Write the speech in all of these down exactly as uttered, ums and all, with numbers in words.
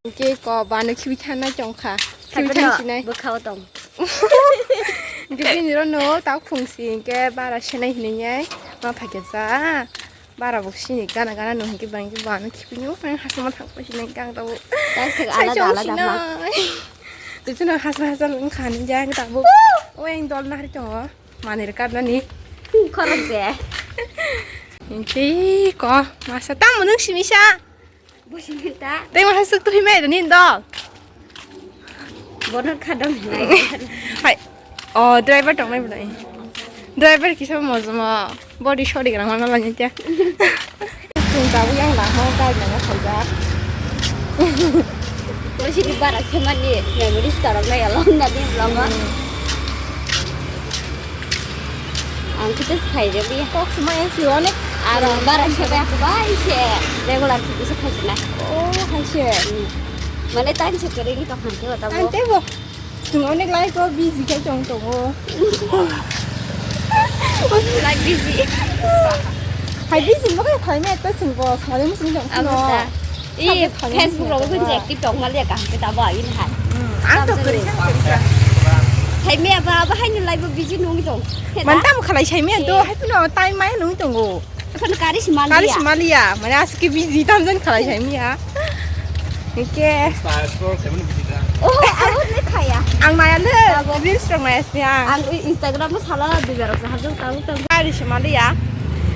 Hingke ko bano khibi thana chongkha. Khibi thang sinai. Bwkhao tong. Hingke bini ro no tak phung si hingke bara senai hinui yai. Ma phai khe cha. Bara bo sini gana gana no hingke bang ke bano khibi no. Ang hasma thang pa sinai gang tabo. Sai alada alada ma. Tutu no hasma hasma wngkha ni jang tabo. O eng dol nahri tongo. Manir karnani. Khorok je. Hingke ko masa tamo nung simisa. Busi ta. Tei masa suk tuhi mai ni dol. Bono khadam hinai. Hai. O driver tong nai bwlai. Driver kisa mojmo. Body shorty grang mana lanya tia. Sung tabu yang lah ho kai mana khaja. Busi di bara semani memories tarok nai along nadi vlog. Ang khe tei se khairokya. Kok sumai ang si onek. Aro bara se bai ako bai se regular khe tei se khaijak nai. Oh, hai se. Mane time se kwrwi wngwi tong kha tei o tamo. Ang tei bo. Chwng onek lai ko busy khe chong tongo. Like busy. Hai busy mo khe khlaimaya tei chwng bo khlaimung chwng tong phano. Abo ta. I Facebook rogo khe active tong maliya kaham khe tabo ayun hai. Ang to kwrwi kha kwrwi kha. Sai maya ba, ba hai no live busy nung tong. Man tam khalai sai maya do hai phano time maya nung tongo. Ekhon kari si maliya. Kari si maliya, mane aske busy tam jan khalai sai maya. Hingke. Oh, abo ne khaya. Ang maya le reels rok maya si ang. Ang Instagram o sala dui bar rok sahajak tang tang. Kari si maliya.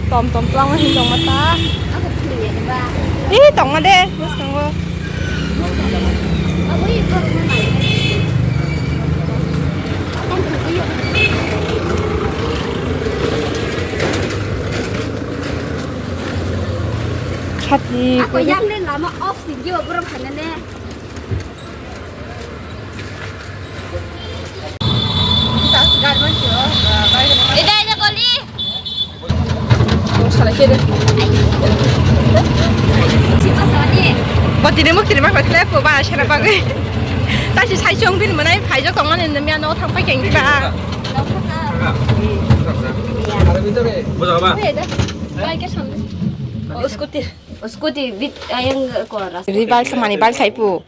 Tom tom twlang ma hin tongma ta. Ako thili ya ba. Ih, tongma de, bwskango. Abo i borok no nai. Ang thili ya. Khati. Ako yang le lama off singgi ba borok khana ne. Botini mukti ma koi kle ko ba sera bagwi. Ta si sai chong bin manai phai jok tongmani nami ano thang pai keng ba. Bujo ba. Bai ke samne. O scooty. Scooty bit ayang ko ras. Ri bal samani bal sai pu.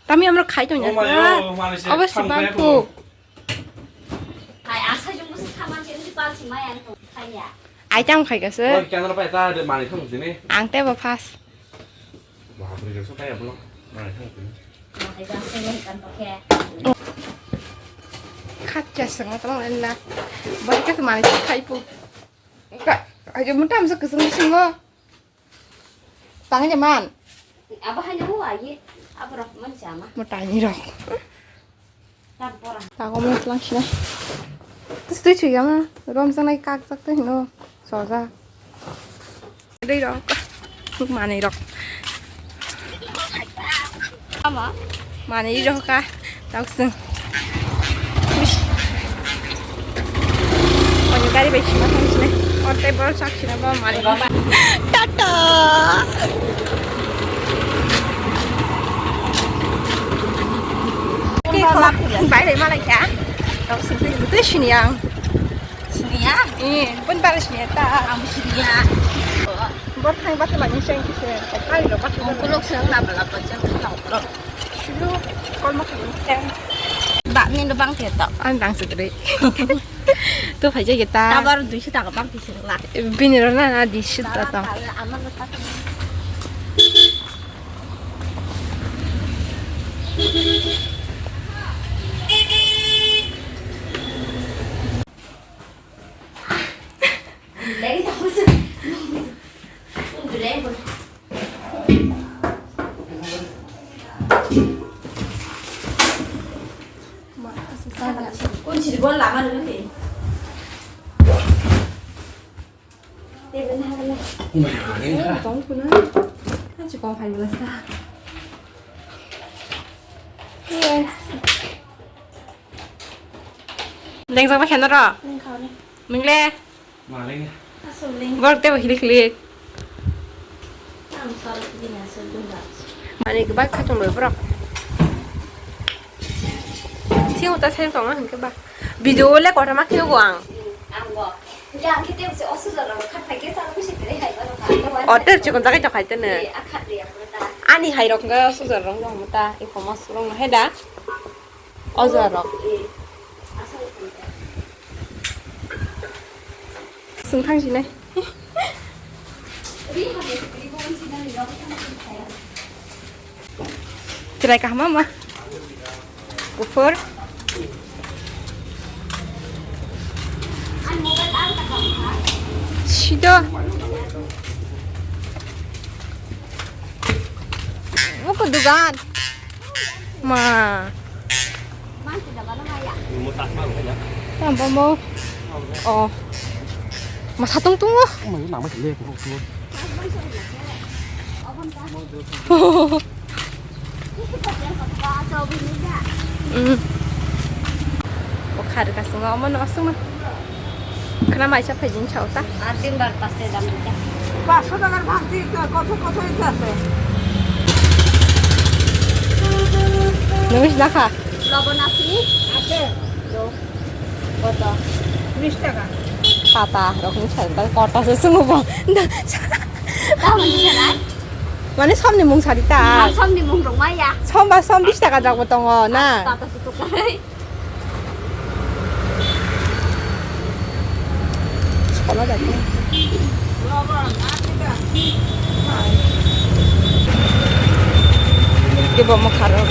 Tami amro khai tong ya. Oh my, oh, mani se. Awas si bang pu. Hai, asa jung musi khaman se, musi pal si maya ang tong khai ya. Ai tang khai ka se. Oh, kya nara pa ta de mani thang sini. Ang te ba phas. Wah, beri jasa kaya belum. Mani thang sini. Hai, jang se kan pakai. Khat kya sanga tong en la. Ba ka se mani khai pu. Ka, ai mo tam sa ka sanga singo. Tangja man. Abo haino wagi, abo rok man chama. Mo tani rok. Tam pora. Tago mo tlang sina. Tus tui chui gama. Rom sang nai kak sak te hino. Soja. Dei rok. Muk manei rok. Ama. Manei rok ka. Taksung. Ani gari bai sima thang sini. Orte bol sak sini bol mari. Tata. Bai bai malai kha. Taksung tu sini yang. Sini ya. Eh, pun bar sini ta. Am sini ya. Bor thang ba thang ni seng kise. Kai lo ka. Kuluk seng lap lap jeng khalau. Sulu kol ma khalau. Ba ni lo bang te to. An bang se dre. To phai je ta. Ta bar dui sita ka bang kise la. Bini ro na na di sita to. Amar lo ta. Deng sama kena ro. Neng le. Borok tebo hilik hilik. Mani kwbak khatung bai borok. Sing uta seng tongo hwnkhe ba. Video le kotorma khe nugo ang. O tep chikon jagai tokhaitene. Ani hai rok ga sujar rong jong ta, i komo surong hai da. Oja rok. Sung thang sinai. Chwrai kaham ma? Kuphur. Sido. Buku dugan. Ma. Tamo mo. Oh. Ma satung tungo. Mm. O khar ka sunga omo no sunga. Khna maisa phai jin chao ta. Ar din bar paste dam dita. পাঁচশো টাকার ভাঙতি কত, কত হইতে আছে? Nung is lakha. Lobon asini? Ase. Lo. Koto? Tris taka. Pata rok ni sari ta koto se sungo bo. Tamo ni sari? Mane somni mung sari ta. Somni mung rok maya. Som ba som bis taka jak bo tongo na. Pata se tukai. Sekolah datang. Dia bawa makaron.